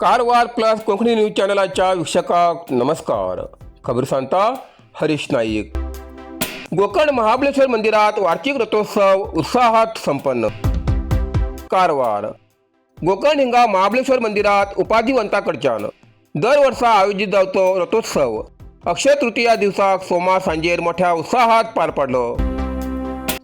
Karwar plus Konkani news चॅनलाच्या वीक्षकांक नमस्कार. खबर सांगता हरीश नाईक. गोकर्ण महाबळेश्वर मंदिरात वार्षिक रथोत्सव उत्साहात संपन्न. कारवार गोकर्ण हिंगा महाबळेश्वर मंदिरात उपाधिवंताकडच्यान दरवर्षा आयोजित जावचो रथोत्सव अक्षय तृतीया दिवसाक सोमार सांजेर मोठ्या उत्साहात पार पडलो.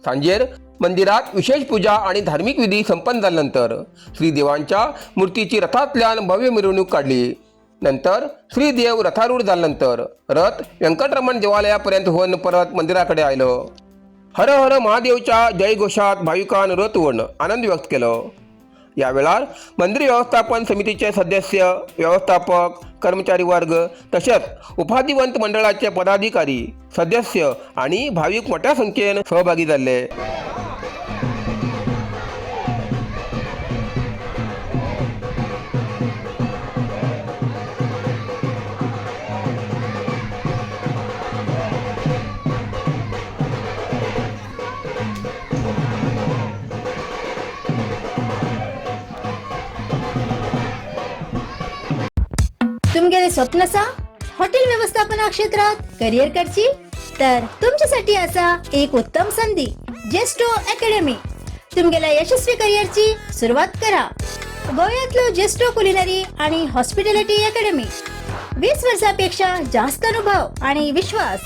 सांजेर मंदिरात विशेष पूजा आणि धार्मिक विधी संपन्न झाल्यानंतर श्रीदेवांच्या मूर्तीची रथातल्यान भव्य मिरवणूक काढली. नंतर श्रीदेव रथारूढ झाल्यानंतर रथ व्यंकटरमण देवालयापर्यंत होऊन परत मंदिराकडे आलो. हर हर महादेवच्या जयघोषात भाविकांन रथ ओढून आनंद व्यक्त केलो. या वेळार मंदिर व्यवस्थापन समितीचे सदस्य, व्यवस्थापक, कर्मचारी वर्ग तसेच उपाधिवंत मंडळाचे पदाधिकारी, सदस्य आणि भाविक मोठ्या संख्येन सहभागी झाले. तुमगेले स्वप्न असा हॉटेल व्यवस्थापना क्षेत्रात करिअर करची, तर तुमच्यासाठी असा एक उत्तम संधी. जेस्टो अकॅडमी. तुमगेल्या यशस्वी करिअरची सुरुवात करा. गोव्यातलो जेस्टो कुलिनरी आणि हॉस्पिटॅलिटी अकॅडमी. 20 वर्षापेक्षा जास्त अनुभव आणि विश्वास.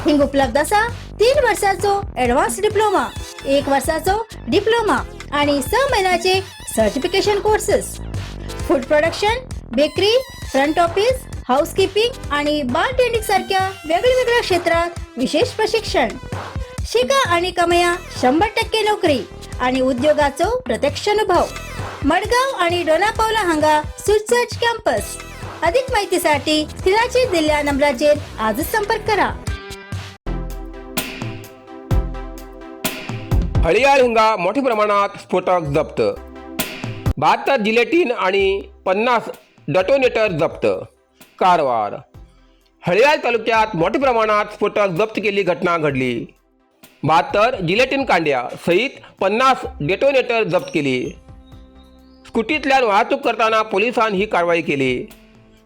हिंग उपलब्ध असा 3 वर्षाचो ॲडव्हान्स डिप्लोमा, एक वर्षाचो डिप्लोमा आणि 6 महिन्याचे certification courses. Food production, bakery, front office, housekeeping आणि बार टेंडिंग सारख्या वेगवेगळ्या क्षेत्रात विशेष प्रशिक्षण. शिका आणि कमया 100% नोकरी आणि उद्योगाचो प्रत्यक्ष अनुभव. मडगाव आणि डोनापावला हांगा सुसज्ज कॅम्पस. अधिक माहितीसाठी स्क्रीनाचेर दिल्ल्या नंबराचेर आजच संपर्क करा. हळियाळ हिंगा मोठ्या प्रमाणात स्फोटक जप्त. 72 जिलेटीन आणि 50 डेटोनेटर जप्त. कारवार हळियाळ तालुक्यात मोठ्या प्रमाणात स्फोटक जप्त केली घटना घडली. 72 जिलेटीन कांड्या सहित 50 डेटोनेटर जप्त केली. स्कुटीतल्यान वाहतूक करताना पोलिसान ही कारवाई केली.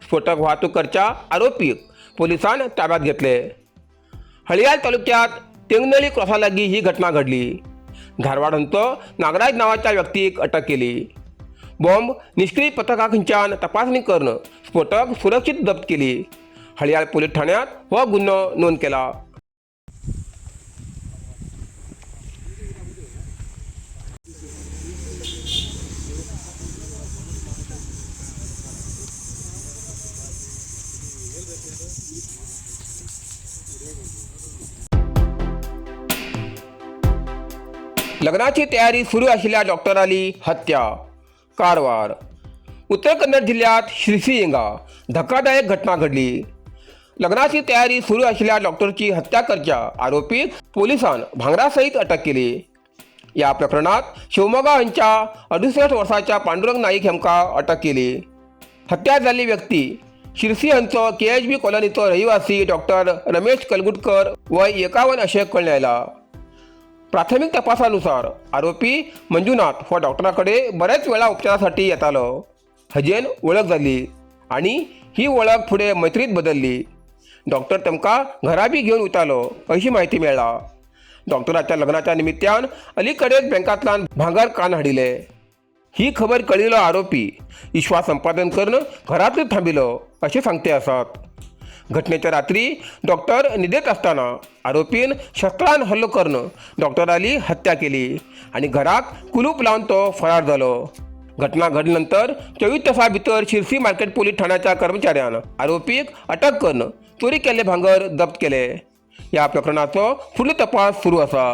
स्फोटक वाहतूक करच्या आरोपीक पोलिसान ताब्यात घेतले. हळियाळ तालुक्यात तेंगनळी क्रॉसालागी ही घटना घडली. धारवाड हांचो नागराज नावाच्या व्यक्तीक अटक केली. बॉम्ब निष्क्रिय पथकाखंच्यान तपासणी करून स्फोटक सुरक्षित जप्त केली. हळियाळ पोलीस ठाण्यात हो गुन्हो नोंद केला. लग्नाची तयारी सुरू आशिल्ल्या डॉक्टराली हत्या. कारवार उत्तर कन्नड जिल्ह्यात शिरसी हिंगा धक्कादायक घटना घडली. लग्नाची तयारी सुरू आशिल्ल्या डॉक्टरची हत्या करच्या आरोपीक पोलिसान भांगरासहित अटक केली. या प्रकरणात शिवमोगा हांच्या 68 वर्साच्या पांडुरंग नाईक हांकां अटक केली. हत्या जाल्ली व्यक्ती शिरसी हांचो केएचबी कॉलनीचो रहिवासी डॉक्टर रमेश कलगुटकर, वय 51 अशें कळ्ळें आयलां. प्राथमिक तपासानुसार आरोपी मंजुनाथ हो डॉक्टराकडे बऱ्याच वेळा उपचारासाठी येतालो. हजेन वळख जाली आणि ही वळख फुडें मैत्रीत बदलली. डॉक्टर तांकां घरा बी घेवन वतालो अशी म्हायती मेळ्ळा. डॉक्टराच्या लग्नाच्या निमित्यान अलीकडेच बँकांतल्यान भांगर कान हाडिले. ही खबर कळिल्लो आरोपी विश्वास संपादन करून घरांतच थांबिलो अशें सांगते आसात. घटनेच्या रात्री डॉक्टर न्हिदेत आसतना आरोपीन शस्त्रान हल्लो करून डॉक्टराली हत्या केली आणि घराक कुलूप लावन तो फरार जालो. घटना घडल्यानंतर 24 तासां भितर शिरसी मार्केट पोलीस ठाण्याच्या कर्मचाऱ्यान आरोपीक अटक करून चोरी केल्ले भांगर जप्त केले. ह्या प्रकरणाचो फुडलो तपास सुरू आसा.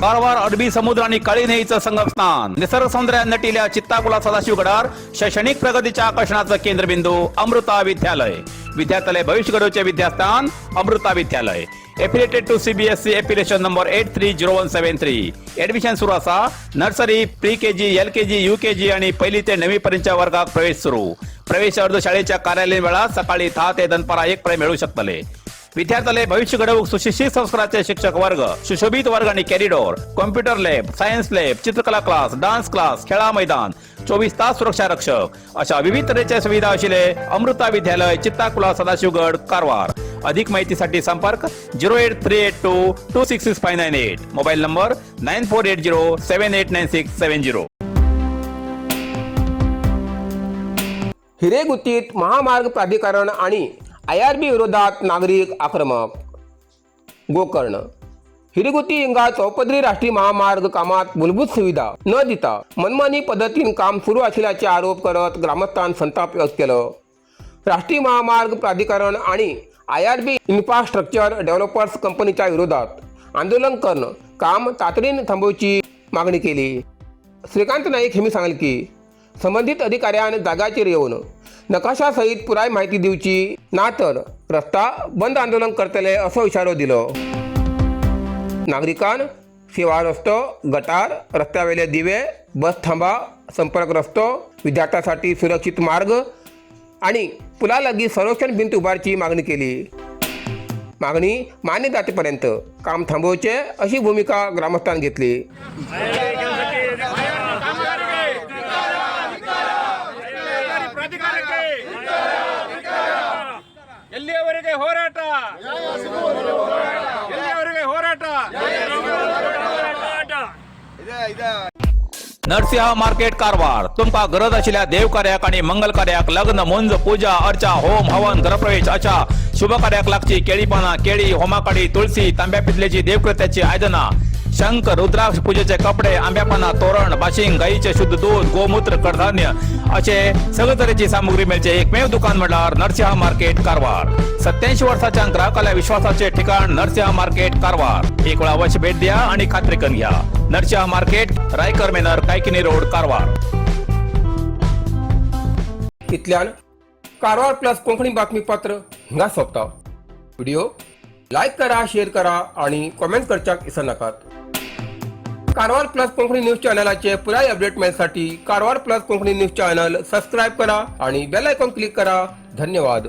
कारवार अरबी समुद्र आणि काळी नदीचं संगमस्थान, निसर्ग सौंदर्यात नटिल्या चित्ताकुला सदाशिवगडावर शैक्षणिक प्रगतीच्या आकर्षणाचं केंद्रबिंदू अमृता विद्यालय. विद्यार्थ्यालय भविष्य घडवचे विद्यास्थान अमृता विद्यालय. Affiliated to CBSE, affiliation number 830173. Admission सुरू आसा. Nursery, pre KG, LKG, UKG आणि पहिली ते णवी पर्यंतच्या वर्गाक प्रवेश सुरू. प्रवेश अर्ज शाळेच्या कार्यालयीन वेळात सकाळी 10 ते दनपारा 1 पर्यंत मिळू शकतले. विद्यार्थ्याले भविष्य घडवूक सुशिक्षित संस्काराचे शिक्षक वर्ग, सुशोभित वर्ग आणि corridor, computer lab, science lab, चित्रकला क्लास, डान्स क्लास, खेळा मैदान, 24 तास सुरक्षा रक्षक अशा विविध तऱ्हेच्या सुविधा असलेले अमृता विद्यालय, चित्ताकुला, सदाशिवगड, कारवार. अधिक माहितीसाठी संपर्क 08382266598, mobile number 9480789670. हिरेगुत्तीत महामार्ग प्राधिकरण आणि IRB विरोधात नागरिक आक्रमक. गोकर्ण. हिरेगुत्ती हिंगा चौपदरी राष्ट्रीय महामार्ग कामात मूलभूत सुविधा न दिता मनमानी पद्धतीन काम सुरू असल्याचे आरोप करत ग्रामस्थान संताप व्यक्त केलं. राष्ट्रीय महामार्ग प्राधिकरण आणि IRB infrastructure developers कंपनीच्या विरोधात आंदोलन करणं काम तातडीने थांबवची मागणी केली. श्रीकांत नाईक यांनी सांगले की संबंधित अधिकाऱ्यान जाग्याचेर येवन नकाशासहित पुराय माहिती दिवची, ना तर रस्ता बंद आंदोलन करतले असो इशारो दिलो. नागरिकान सेवा रस्तो, गटार, रस्त्यावेले दिवे, बस थांबा, संपर्क रस्तो, विद्यार्थ्यांसाठी सुरक्षित मार्ग आणि पुलालागी संरक्षण भिंत उभारची मागणी केली. मागणी मान्य जातेपर्यंत काम थांबवचे अशी भूमिका ग्रामस्थान घेतली. ಪ್ರಾಧಿಕಾರಕ್ಕೆ ಎಲ್ಲಿಯವರೆಗೆ ಹೋರಾಟ? ಎಲ್ಲಿಯವರೆಗೆ ಹೋರಾಟ? नरसिंह मार्केट, कारवार. तुमका गरज आशिल्ल्या देव कार्याक आणि मंगल कार्याक, लग्न, मुंज, पूजा अर्चा, होम हवन, गृहप्रवेश अशा शुभ कार्याक लागची केळी पानां, केळी, होमाकाडी, तुळसी, तांब्या पितलेची देवकृत्याची आयदनां, शंख, रुद्राक्ष, पूजेचे कपडे, आंब्या पानां, तोरण, बाशिंग, गाईचे शुद्ध दूध, गोमूत्र, कडधान्य असे सगळे तरेची सामुग्री मेळचे एकमेव दुकान म्हटल्यार नरसिंह मार्केट, कारवार. 87 वर्षाच्या ग्राहकाला विश्वासाचे ठिकाण नरसिंह मार्केट, कारवार. एक वेळा अवश्य भेट द्या आणि खात्री करून घ्या. नरसिंह मार्केट, रायकर मेनर, कायकिनी रोड, कारवार. इतल्यान कारवार प्लस कोंकणी बातमीपत्र हिंगा सोंपता. व्हिडिओ लायक करा, शेअर करा आणि कॉमेंट करच्याक विसरनाकात. कारवार प्लस कोंकणी न्यूज चॅनलाचे पुराय अपडेट मेळसाठी Karwar plus Konkani news channel subscribe करा आणि बेल आयकॉन क्लिक करा. धन्यवाद.